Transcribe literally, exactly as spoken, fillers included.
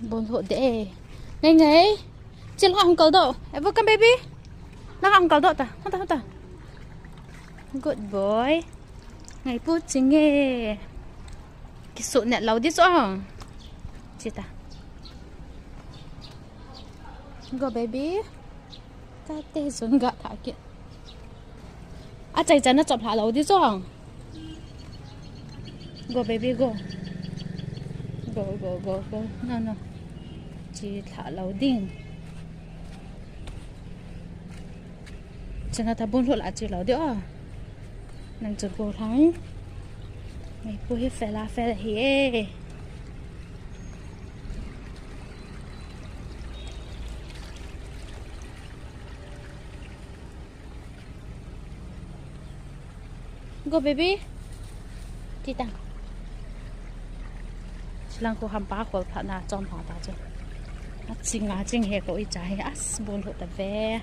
Bon ho de. Ngai ngai. Chil hong kal do. Evo, come baby. Langa hong kal do ta. Hota, hota. Good boy. Ngai pu ching e. Kisu ne lo di chu ong. Chita. Go baby. Tate sun ga tha ki. Achai chan na chop hla lo di chu ong. Go baby go. Go, go, go, go. No, no. Chi hla lo ding. Chana ta bon ho la chi lo di o. Nang chu go hlang. Ngai pu hi fela fel hi e. Go baby. Tita. Chilang ko hampa khol pha na chom pha ta chu. Aching a ching he ko i cha he as bon ho ta ve.